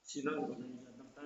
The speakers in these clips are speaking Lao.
ຊິເລົ່ານ້ຳຕາ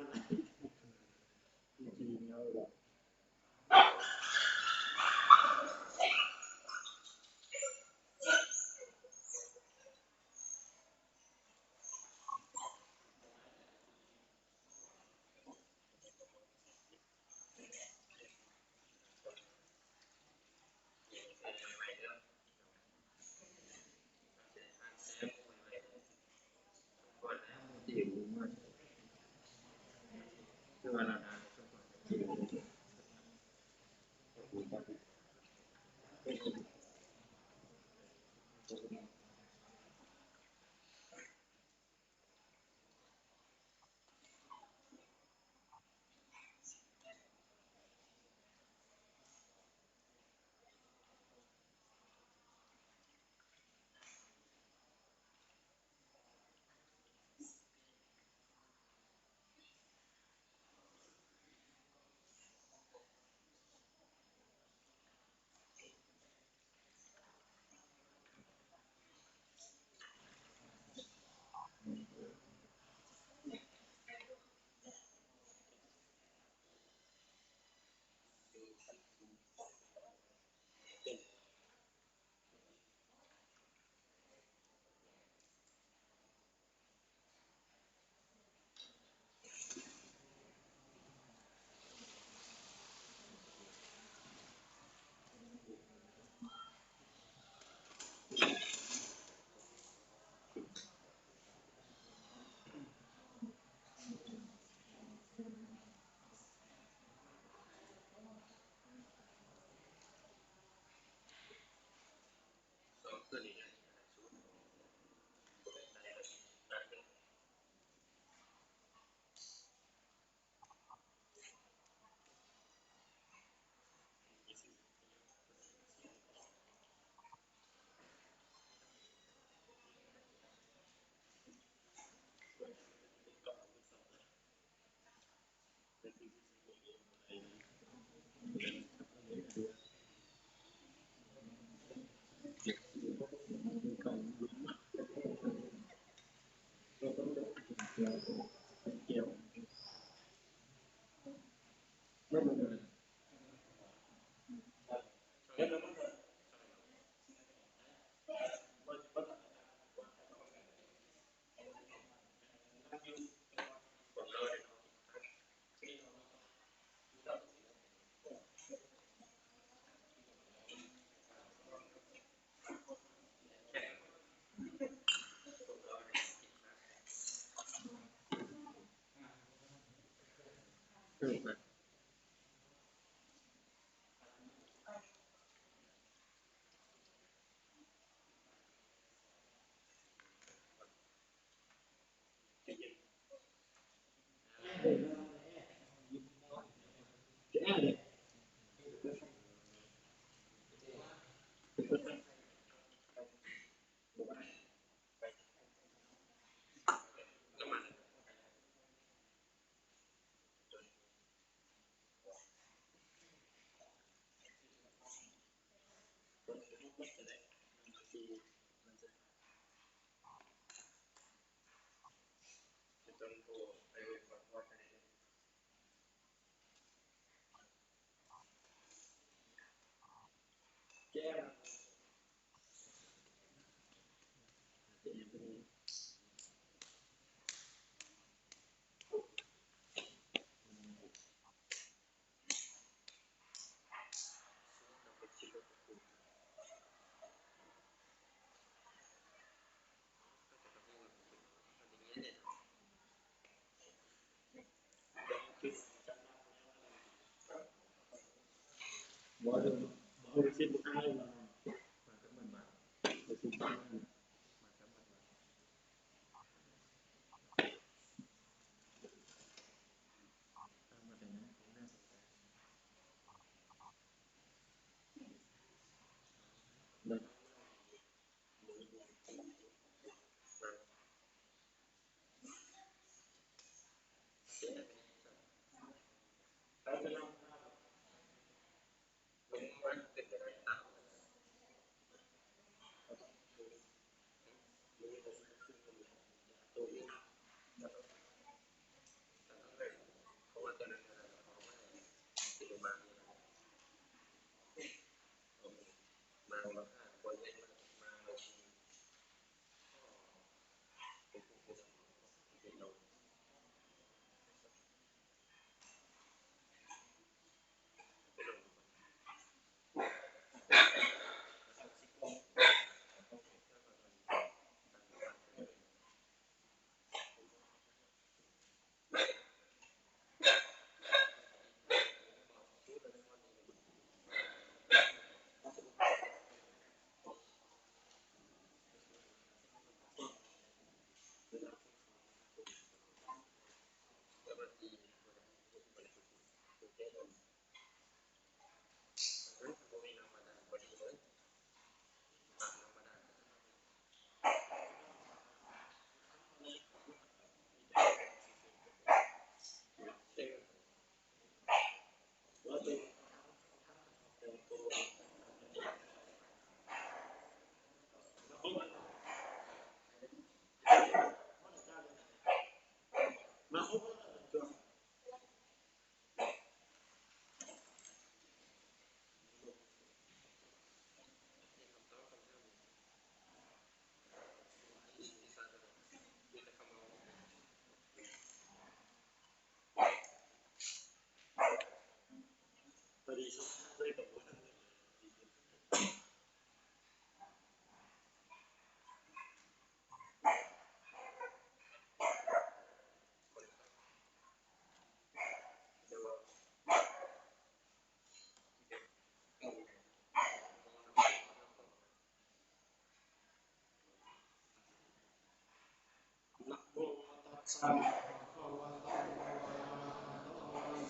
นะโมตัสสะ ภะคะวะโต อะระหะโต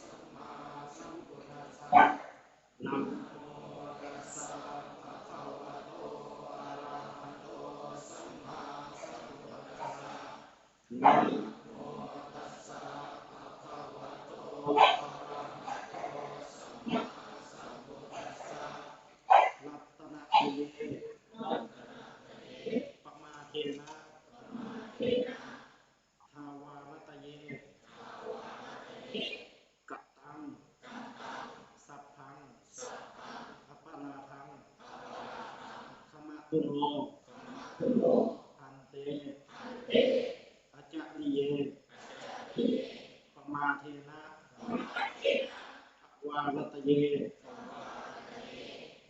สัมมาสัมพุทธัสสะ นะโมตัสสะ ภะคะวะโต อะระหะโต สัมมาสัมพุทธัสสะ นะโมตัสสะ ภะคะวะโต อะระหะโต สัมมาสัมพุทธัสสะ รัตนะตะเย ปະมาเทนะ ทาวารัตเย กะตัง สัพพัง อัปปะราทัง ขะมะตุโน ภันเต อาจาริเย ปะมาเทนะ ทาวารัตเย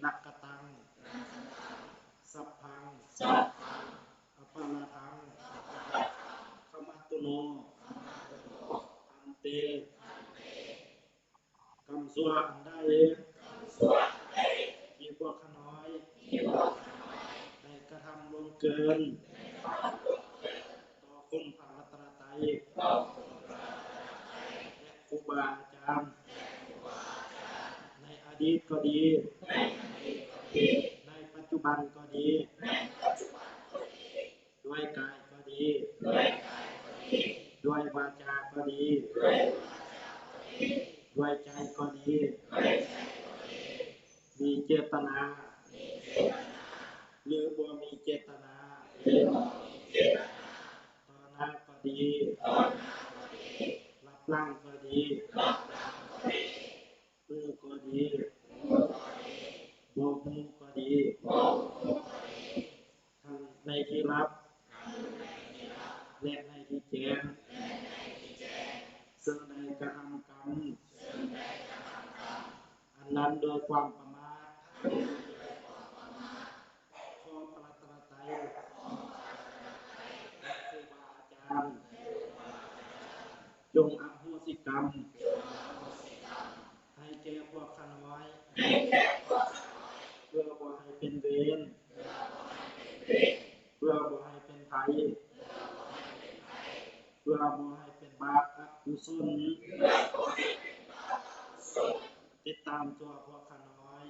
นะกะตัง สัพพัง ອັບປະລາທັງ ຂະມະຕຸໂນ ພັນເຕ ກຳຊົ່ວອັນໃດ ທີ່ພວກຂ້ານ້ອຍ ໄດ້ກະທຳລ່ວງເກີນ ຕໍ່ຄຸນພະລັດຕະນະໄຕ ຄູບາອາຈານ ໃນອະດີດກໍດີ ໃນປັດຈຸບັນກໍດີ ດ້ວຍກາຍກໍດີ ດ້ວຍວາຈາກໍດີ ດ້ວຍໃຈກໍດີ ມີເຈດຕະນາ ຫຼື ບໍ່ມີເຈດຕະນາ ຕໍ່ໜ້າກໍດີ ລັບຫຼັງກໍດີ ຮູ້ກໍດີ ບໍ່ຮູ້ກໍດີ ທັງໃນທີ່ລັບ ແລະ ໃນທີ່ແຈ້ງ ເຊິ່ງໄດ້ກະທຳກຳ ອັນນັ້ນໂດຍຄວາມປະໝາດ ຂໍພະລັດຕະນະໄຕ ແລະ ຄູບາອາຈານ ຈົ່ງອະໂຫສິກຳ ໃຫ້ແກ່ພວກຂ້ານ້ອຍ ເພື່ອບໍ່ໃຫ້ເປັນເວນ ເພື່ອບໍ່ໃຫ້ເປັນໄພ ເພື່ອບໍ່ໃຫ້ເປັນບາບອະກຸສົນ ຕິດຕາມຕົວພວກຂ້ານ້ອຍ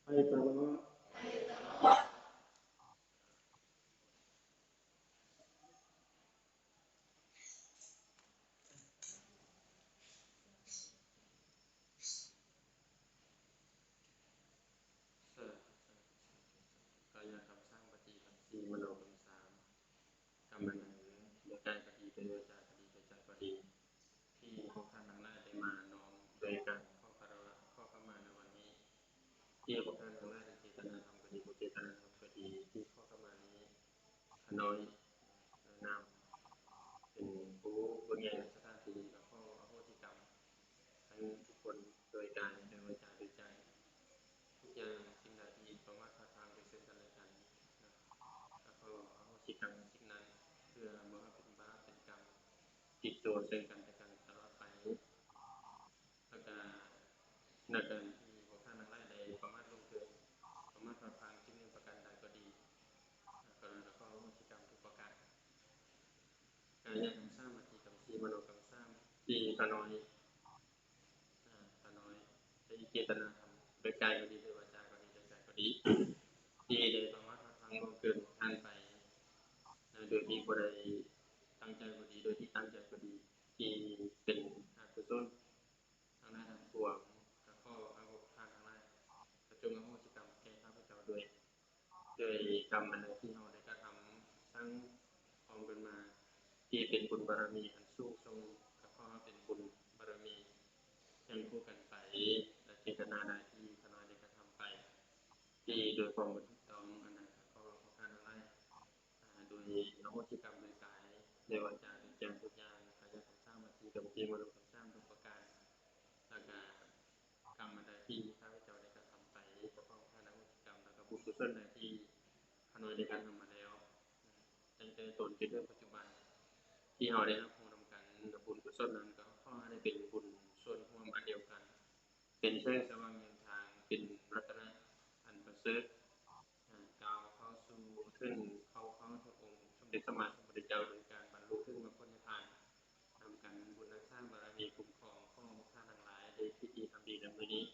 ໄປຕະຫຼອດ. ກາຍະກຳສາມ ວະຈີກຳສີ່ ມະໂນກຳສາມ ກຳອັນໃດ ໂດຍກາຍກໍດີ ໂດຍວາຈາກໍດີ ໂດຍໃຈກໍດີ ທີ່ພວກທ່ານທັງຫຼາຍໄດ້ມານ້ອມດ້ວຍການຂໍຄາລະວະ ຂໍຂະມາໃນວັນນີ້ ທີ່ພວກທ່ານທັງຫຼາຍໄດ້ເຈດຕະນາທຳກໍດີ ບໍ່ເຈດຕະນາທຳກໍດີ ທີ່ຂໍຂະມານີ້ ຂ້ານ້ອຍນາມເປັນຜູ້ເບິ່ງແຍງສະຖານທີ່ ແລະ ຂໍອະໂຫສິກຳທັງທຸກຄົນ ໂດຍກາຍ ໂດຍວາຈາ ໂດຍໃຈ ທຸກຢ່າງສິ່ງໃດທີ່ປະມາດພາດພາງໂດຍເຊິ່ງກັນແລະກັນ ແລະ ຂໍອະໂຫສິກຳສິ່ງນັ້ນ ເພື່ອບໍ່ໃຫ້ເປັນບາບເປັນກຳ ຕິດຕົວເຊິ່ງກັນແລະກັນຕະຫຼອດໄປ ແລ້ວກະໃນການທີ່ພວກທ່ານທັງຫຼາຍໄດ້ປະມາດລ່ວງເກີນ ປະມາດພາດພາງສິ່ງໜຶ່ງປະການໃດກໍດີ ກໍຂໍອະໂຫສິກຳທຸກປະການ. ກາຍະກຳສາມ ວະຈີກຳສີ່ ມະໂນກຳສາມ ທີ່ຂ້ານ້ອຍ ອ່າ ຂ້ານ້ອຍໄດ້ເຈດຕະນາທຳ ໂດຍກາຍກໍດີ ໂດຍວາຈາກໍດີ ໂດຍໃຈກໍດີ ທີ່ໄດ້ປະມາດພາດພາງລ່ວງເກີນທ່ານໄປ ໂດຍທີ່ບໍ່ໄດ້ຕັ້ງໃຈກໍດີ ໂດຍທີ່ຕັ້ງໃຈກໍດີ ທີ່ເປັນອະກຸສົນທັງຫຼາຍທັງປວງ ກໍຂໍໃຫ້ພວກທ່ານທັງຫຼາຍ ກໍຈົ່ງອະໂຫສິກຳແກ່ຂ້າພະເຈົ້າດ້ວຍ ໂດຍກຳອັນໃດທີ່ເຮົາໄດ້ກະທຳສ້າງຮ່ວມກັນມາ ທີ່ເປັນບຸນບາລະມີອັນສູງສົ່ງ ກໍຂໍໃຫ້ເປັນບຸນບາລະມີ ຍັງຄູ່ກັນໄປ ແລະ ເຈດຕະນາໃດທີ່ຂ້ານ້ອຍໄດ້ກະທຳໄປ ທີ່ໂດຍຄວາມບໍ່ຖືກຕ້ອງ ອັນນັ້ນກໍຂໍພວກທ່ານທັງຫຼາຍ ໂດຍອະໂຫສິກຳໂດຍກາຍ ໂດຍວາຈາ ໂດຍໃຈ ທຸກຢ່າງ ກາຍະກຳສາມ ວະຈີກຳສີ່ ມະໂນກຳສາມ ທຸກປະການ ແລ້ວກະກຳອັນໃດທີ່ຂ້າພະເຈົ້າໄດ້ກະທຳໄປ ກໍຂໍທ່ານອະໂຫສິກຳ ແລ້ວກະບຸນກຸສົນໃດທີ່ຂ້ານ້ອຍໄດ້ກະທຳມາແລ້ວ ຕັ້ງແຕ່ຕົນຈົນເຖິງປັດຈຸບັນ ທີ່ເຮົາໄດ້ຮັບຮູ້ນຳກັນ ບຸນກຸສົນນັ້ນ ກໍຂໍໃຫ້ໄດ້ເປັນບຸນສ່ວນຮ່ວມອັນດຽວກັນ ເປັນແສງສະຫວ່າງນຳທາງ ເປັນລັດຕະນະອັນປະເສີດ ອ່າ ກ່າວເຂົ້າສູ່ເຖິງ ເຂົ້າເຝົ້າເຖິງອົງສົມເດັດສຳມາສຳພຸດທະເຈົ້າ ໂດຍການບັນລຸເຖິງມາຜົນນິບພານນຳກັນ. ບຸນຮັກສາບາລະມີຄຸ້ມຄອງຂອງພວກທ່ານທັງຫຼາຍ ໄດ້ຄິດດີທຳດີໃນມື້ນີ້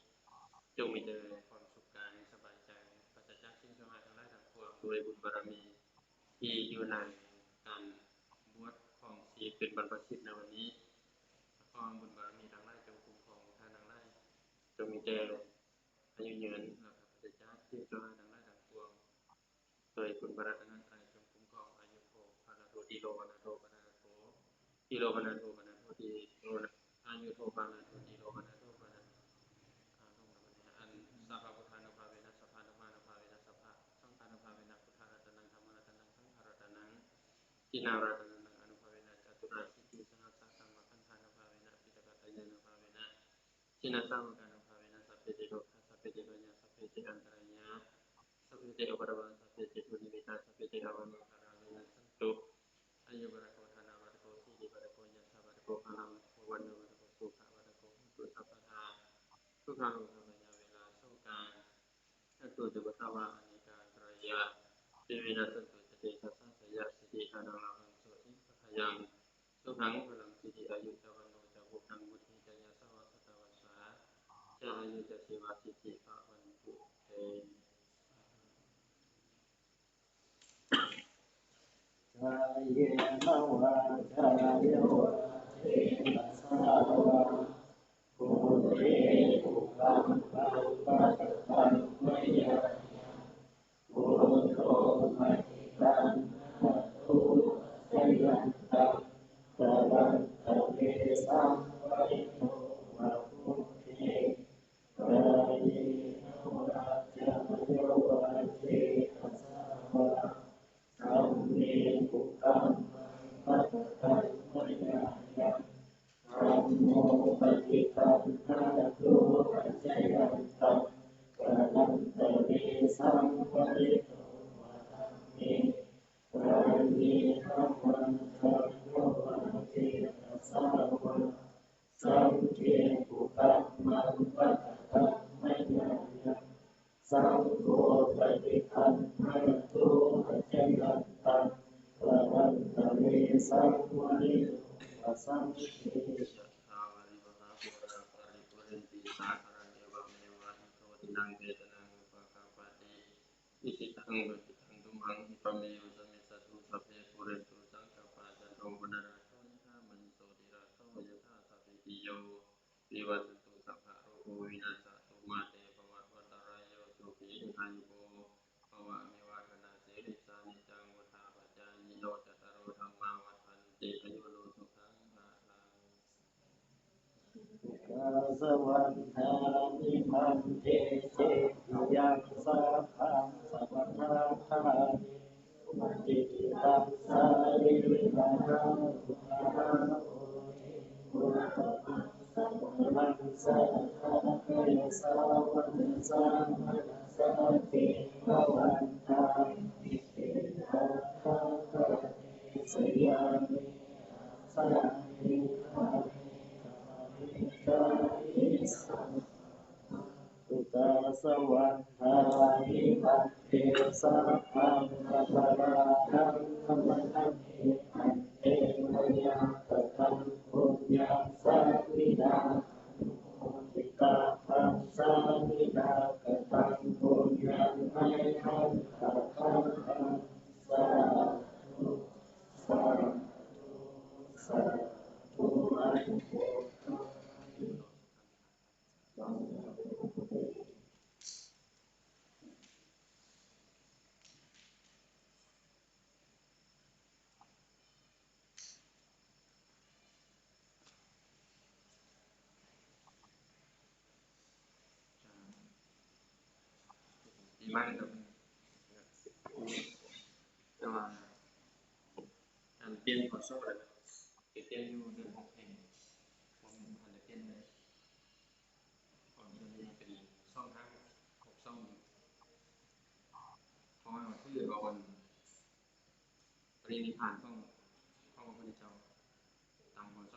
ຈົ່ງມີແຕ່ຄວາມສຸກກາຍສະບາຍໃຈ ປາສະຈາກສິ່ງຊົ່ວຮ້າຍທັງຫຼາຍທັງປວງ ດ້ວຍບຸນບາລະມີ ທີ່ຢູ່ໃນການບວດຄອງຊີບເປັນບັນພະສິດໃນວັນນີ້. ຂໍບຸນບາລະມີທັງຫຼາຍຈົ່ງຄຸ້ມຄອງທ່ານທັງຫຼາຍ ຈົ່ງມີແຕ່ອາຍຸຍືນ ແລ້ວກໍປາສະຈາກສິ່ງຊົ່ວຮ້າຍທັງຫຼາຍທັງປວງ ດ້ວຍຄຸນພະລັດຕະນະໄຕຈົ່ງຄຸ້ມຄອງ ອາຍຸໂທ ປານາໂທ ຕິໂລ ປານາໂທ ປານາໂທ ຕິໂລ ປານາໂທ ປານາໂທ ຕິໂລ ອາຍຸໂທ ປານາໂທ ຕິໂລ ປານາໂທ ປານາໂທ ອາ ລົງມາບັດນີ້ ອັນ ສະພະພຸດທານຸພາເວນະ ສະພານຸມານຸພາເວນະ ສະພະສັງຄານຸພາເວນະ ພຸດທະລັດຕະນັງ ທຳມະລັດຕະນັງ ສັງຄະລັດຕະນັງ ທິນາລັດຕະນັງ ອະນຸພາເວນະ ຈະຕຸລາສິກຂະ ສະຫັດສະ ທຳມະຄັນທານຸພາເວນະ ປິຕະກະຕະຍານຸພາເວນະ ຊິນນະສາວະການຸພາເວນະ ສັບເພ ເຕ ໂລຄາ ສັບເພ ເຕ ໄພຍາ ສັບເພ ເຕ ອັນຕະຣາຍາ ສັບເພ ເຕ ອຸປະດະວາ ສັບເພ ເຕ ທຸນິມິຕາ ສັບເພ ເຕ ອາວະເມຄະລາ ວິນະສັນຕຸ ອາຍຸວັດທະໂກ ທະນະວັດທະໂກ ສິລິວັດທະໂກ ຍະສະວັດທະໂກ ພະລະວັດທະໂກ ວັນນະວັດທະໂກ ສຸຂະວັດທະໂກ ໂຫຕຸ ສັບພະທາ ທຸກຂະໂລຄະພະຍາເວລາໂສກາ ຈັກຕຸ ຈຸປະສາວາ ອະເນກາອັນຕະຣາຍາ ເດເວນະ ສັນຕຸ ຈະເຕຊະສາ ຊະຍະສິດທິ ທານັງ ລາພັງ ໂສທິ ພະຄະຍັງ ສຸ ທັງພະລັງສິລິອາຍຸຈະວັນໂນຈະ ພຸດທັງ ບຸດທິຈະ ຍະສະວະຊະຕະວັດສາ ຈະອາຍຸຈະຊີວະສິດທິພະວັນຕຸເຕ. ກາເຍນະວາຈາຍະວະເຈຕະສາວາ ພຸດເທ ກຸກຳມັງ ປະກະຕັງ ມະຍາຍັງ ໂອໂທ ປະຕິຄັນຫະຕຸ ອາຊະຍັນຕັງ ກາລັນຕະເວສັງ ວະລິໂຕ ວະ ພຸດເທ ກາເຍນະວາຈາຍະວະເຈຕະສາວາ ສັມເມ ກຸກຳມັງ ປະກະຕັງ ມະຍາຍັງ ທຳໂມ ປະຕິຄັນຫະຕຸ ອາຊະຍັນຕັງ ກາລັນຕະເວສັງ ວະລິໂຕ ວະ ທຳເມ ກາເຍນະວາຈາຍະວະເຈຕະສາວາ ສັງເຄ ກຸກຳມັງ ປະກະຕັງ ມະຍາຍັງ ສັງໂຄ ປະຕິຄັນຫະຕຸ ອາຊະຍັນຕັງ ກາລັນຕະເວສັງ ວະລິໂຕ ວະ ສັງເຄ. ຍະຖາ ວາລິວະຫາ ປູລາ ປະລິປູເຣນຕິ ສາຄະລັງ ເອວະເມວະ ອິໂຕ ທິນນຳ ເປຕານັງ ອຸປະກາປະຕິ ອິຊິຕັງ ປັດຕິຕັງ ຕຸມຫັງ ຂິປະເມວະ ສະມິດສະຕຸ ສັບເພ ປູເຣນຕຸ ສັງກະປາ ຈັນໂທ ປະນະລະໂສ ຍະຖາ ມະນີ ໂຊຕິລະໂສ ຍະຖາ ສັບພີຕິໂຍ ວິວັດສັນຕຸ ສັບພະໂລໂກ ວິນາສະຕຸ ມາເຕ ພະວະວັດຕະຣາຍໂຍ ສຸຂີ ພະວະ ອາຍຸໂກ ພະວະ ອາພິວາທະນະສີລິສານິຈັງ ວຸດທາປະຈາຍິໂນ ຈັດຕາໂລ ທຳມາ ວັດທັນຕິ ອາຍຸ ວັນໂນ ສຸຂັງ ພະລັງ. ກາສະວັດທາມິ ພັນເຕ ເຊດຕະຍັງ ສັກຂັງ ສະວາທາທາມິ ປະຕິທິຕັງ ສາລີລະທັງ ອຸປະນາໂອ ເອ ໂອ ປະປັງ ສະມະລັງ ສະຖາກາຍະ ສາວະະຈາ ມະນະສາ ເຈຕະວັນທາ ເອ ເອ ຕະຖາຄະເຕ ສະຍາມິ ອາສະເນ ອາເນ ກຳມະເນ ກາເມ ສະ ສຸກາສະວັດທາພິວັດເທ ສະພັງ ອະພະລາທັງ ອະມະຕະເມ ພັນເຕ ມະຍາກະຕັງ ປຸນຍັງ ສາມິນາ ອະນຸໂມທິຕາພັງ ສາມິນາກະຕັງ ປຸນຍັງ ໄມຫັງ ອາຄັງ ສາທຸ ສາທຸ ສາທຸ ອະນຸໂມ ປີໃໝ່ເນາະ ແຕ່ວ່າການປ່ຽນ ພ.ສ. ແລ້ວ ໄປປ່ຽນຢູ່ເດືອນຫົກແຮງ ບໍ່ແມ່ນບໍ່ທັນໄດ້ປ່ຽນເລີຍ. ເພາະວ່າເຮົາຖືວ່າວັນປະລິນິບພານຂອງ ຂອງພະພຸດທະເຈົ້າຕາມ ພ.ສ.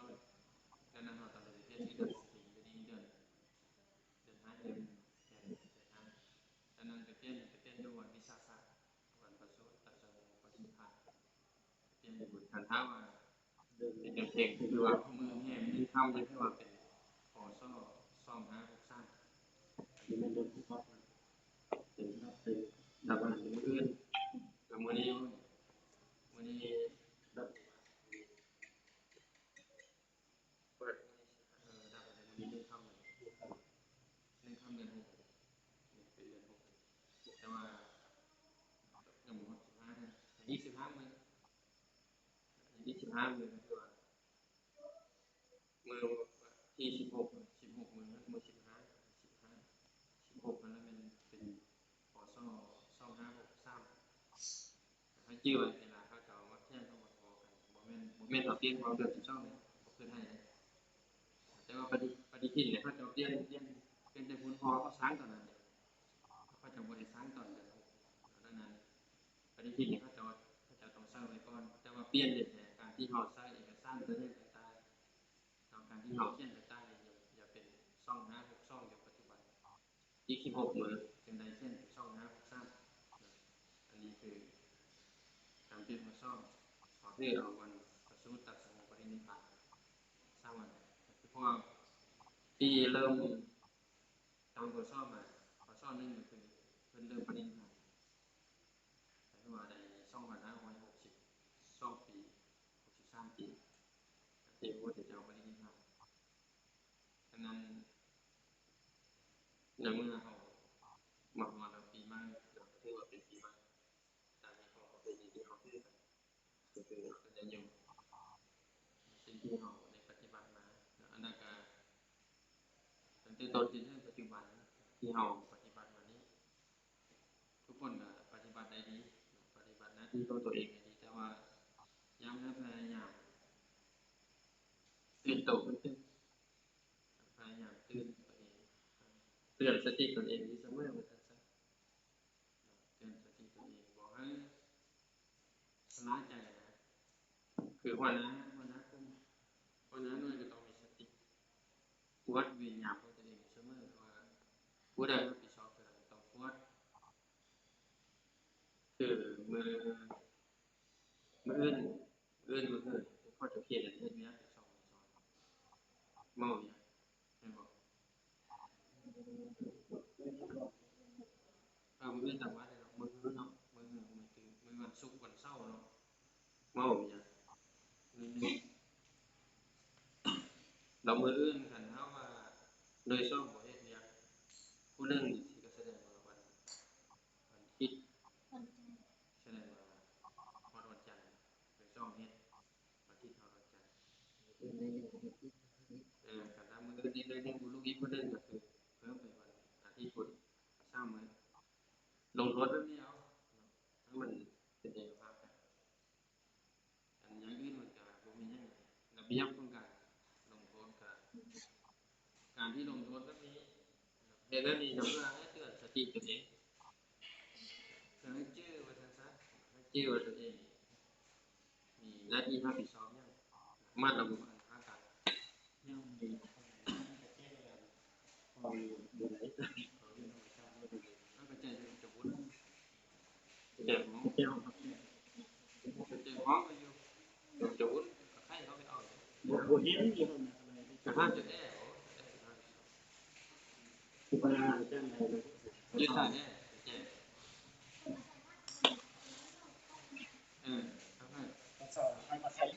ດັ່ງນັ້ນເຮົາຕ້ອງໄດ້ປ່ຽນເດືອນ ເດືອນ ເດືອນ ເດືອນ ເດືອນຫ້າ ເດືອນ ເດືອນ ເດືອນຫ້າ ດັ່ງນັ້ນໄປປ່ຽນ ໄປປ່ຽນຢູ່ວັນວິສາຂະ ວັນປະສູດ ຕັດສະຮູ້ ປະລິນິບພານ ປ່ຽນຢູ່ ຄັນຖ້າວ່າເປັນກຳແພງ ຄືວ່າມື້ແຮມໜຶ່ງຄ່ຳ ຖືວ່າເປັນ ພ.ສ. ສອງຫ້າຫົກສາມ ອັນນີ້ແມ່ນເດືອນຫົກເນາະ ເປັນ ເປັນ ເປັນ ເປັນມື້ອື່ນ ແລ້ວມື້ນີ້ ມື້ນີ້ ເປີດມື້ນີ້ ເອີ ດັບໄປແລ້ວມື້ນີ້ ໜຶ່ງຄ່ຳ ໜຶ່ງຄ່ຳເດືອນຫົກ ເປັນເດືອນຫົກ ແຕ່ວ່າຍັງບໍ່ຮອດສິບຫ້າເດືອນ ອີກສິບຫ້າມື້ ອີກສິບຫ້າມື້ ຄືວ່າມື້ທີສິບຫົກ ສິບຫົກມື້ ມື້ສິບຫ້າ ສິບຫ້າ ສິບຫົກຫັ້ນລະແມ່ນເປັນ ພ.ສ. ສອງຫ້າຫົກສາມ ໃຫ້ຈື່ໄວ້ເວລາເຂົາເຈົ້າມາຂຽນ ເຂົາມາຂໍກັນ ບໍ່ແມ່ນ ບໍ່ແມ່ນເຂົາປ່ຽນເພາະເດືອນສິບສອງເດ້ ບໍ່ຄືນໃຫ້ເດ້ ແຕ່ວ່າປະດິ ປະດິທິນເນຍ ເຂົາເຈົ້າປ່ຽນ ປ່ຽນ ປ່ຽນແຕ່ພຸ້ນ ເພາະວ່າເຂົາສ້າງຕອນນັ້ນເດ້ ເຂົາເຈົ້າບໍ່ໄດ້ສ້າງຕອນເດືອນຫົກ ດັ່ງນັ້ນ ປະດິທິນເນຍ ເຂົາເຈົ້າ ເຂົາເຈົ້າຕ້ອງໃສ່ໄວ້ກ່ອນ ແຕ່ວ່າປ່ຽນເດ້ ແຕ່ການທີ່ເຮົາໃສ່ເອກະສານຕົວຫຍັງຕ່າງໆ ເນາະ ການທີ່ເຮົາຂຽນໄປໃຕ້ນີ້ ຢ່າ ຢ່າເປັນສອງຫ້າຫົກສອງ ຢູ່ປັດຈຸບັນ ອີກສິບຫົກມື້ຈຶ່ງໄດ້ຂຽນເປັນສອງຫ້າຫົກສາມ ອັນນີ້ຄືການປ່ຽນ ພ.ສ. ເຮົາຖືເອົາວັນປະສູດ ຕັດສະຮູ້ ປະລິນິບພານ ທີ່ເລີ່ມຕອນ ປ.ສ ມາ ປ.ສ ໜຶ່ງ ກໍຄືເພິ່ນເລີ່ມປະລິນຍາ ກໍຄືວ່າໄດ້ສອງພັນຫ້າຮ້ອຍຫົກສິບສອງປີ ຫົກສິບສາມປີ ທີ່ພະພຸດທະເຈົ້າປະລິນຍາ. ສະນັ້ນ ໃນເມື່ອເຮົາມາຮອດປີໃໝ່ ກໍຖືວ່າເປັນປີໃໝ່ ຕາມທີ່ເຂົາປະເພນີທີ່ເຮົາຖືກັນ ກໍຄືເປັນອາຍຸ ສິ່ງທີ່ເຮົາໄດ້ປະຕິບັດມາ ອັນນັ້ນກໍຕັ້ງແຕ່ຕົ້ນຈົນເຖິງປັດຈຸບັນທີ່ເຮົາປະຕິບັດມານີ້ ທຸກຄົນກໍປະຕິບັດໄດ້ດີ ປະຕິບັດໜ້າທີ່ຂອງຕົວເອງໄດ້ດີ ແຕ່ວ່າຢາກໃຫ້ພະຍາຍາມຕື່ນໂຕຂຶ້ນຕື່ມ ພະຍາຍາມຕື່ນຕົວເອງ ເຕືອນສະຕິຕົນເອງຢູ່ສະເໝີວ່າຊັ້ນຊະ. ເຕືອນສະຕິຕົນເອງ ບໍ່ໃຫ້ຊະລະໃຈນະ ຄືຫົວໜ້າ ຫົວໜ້າກຸ່ມ ຫົວໜ້າໜ່ວຍກໍຕ້ອງມີສະຕິ ກວດເວນຍາມຂອງຕົວເອງຢູ່ສະເໝີວ່າ ຜູ້ໃດຮັບຜິດຊອບເທື່ອໃດຕ້ອງກວດ ຄືມື້ ມື້ອື່ນ ມື້ອື່ນ ມື້ອື່ນ ເຂົາຈະຂຽນເຮັດວຽກສອງມື້ຊ້ອນ ເວົ້າຫຍັງ ແມ່ນບໍ່? ເອີ ມື້ອື່ນຕາມວັນເນາະ ມື້ຮືເນາະ ມື້ຮື ມື້ຕື່ນ ມື້ວັນສຸກ ວັນເສົາເນາະ ເວົ້າຫຍັງ ມື້ໜຶ່ງ ແລ້ວມື້ອື່ນ ຄັນເຮົາວ່າໜ່ວຍສອງບໍ່ເຮັດວຽກ ຜູ້ໜຶ່ງນີ້ ຊິກໍສະແດງວ່າວັນ ວັນທິດ ສະແດງວ່າຮອດວັນຈັນ ໜ່ວຍສອງເຮັດ ວັນທິດຮອດວັນຈັນ ເອີ ຄັນຖ້າມື້ອື່ນອີກໜ້ອຍໜຶ່ງ ລູກອີກຜູ້ໜຶ່ງ ກໍຄືເພີ່ມໄປວັນອາທິດພຸ້ນ ສາມມື້ ລົງໂທດແບບນີ້ເອົາ ໃຫ້ມັນເປັນເອກະພາບກັນ. ອັນຢ່າງອື່ນມັນກະບໍ່ມີຫຍັງ ລະບຽບຂອງການລົງໂທດກະ ການທີ່ລົງໂທດແບບນີ້ ເຮັດແບບນີ້ກໍເພື່ອໃຫ້ເຕືອນສະຕິຕົນເອງ ເພື່ອໃຫ້ຈື່ວ່າຊັ້ນຊະ ໃຫ້ຈື່ວ່າຕົນເອງມີໜ້າທີ່ຮັບຜິດຊອບຫຍັງ ມັດລະບົບອັນພາກັນ ຍັງມີ ເອົາໄປໃຊ້ຢູ່ຈະວຸ້ນ ແຈກຂອງ ແຈກຂອງ ແຈກຂອງຢູ່ ຈະວຸ້ນ ກໍໃຫ້ເຂົາໄປເອົາ ບໍ່ ບໍ່ເຫັນຢູ່ຫັ້ນນະ ກະຫາຈະແອ ໂອ້ ຈະແອ ຢູ່ໃສແອ ແຈກ ເອີ ເອົາໃຫ້ ເຂົາເຈົ້າໃຫ້ມາຂາຍ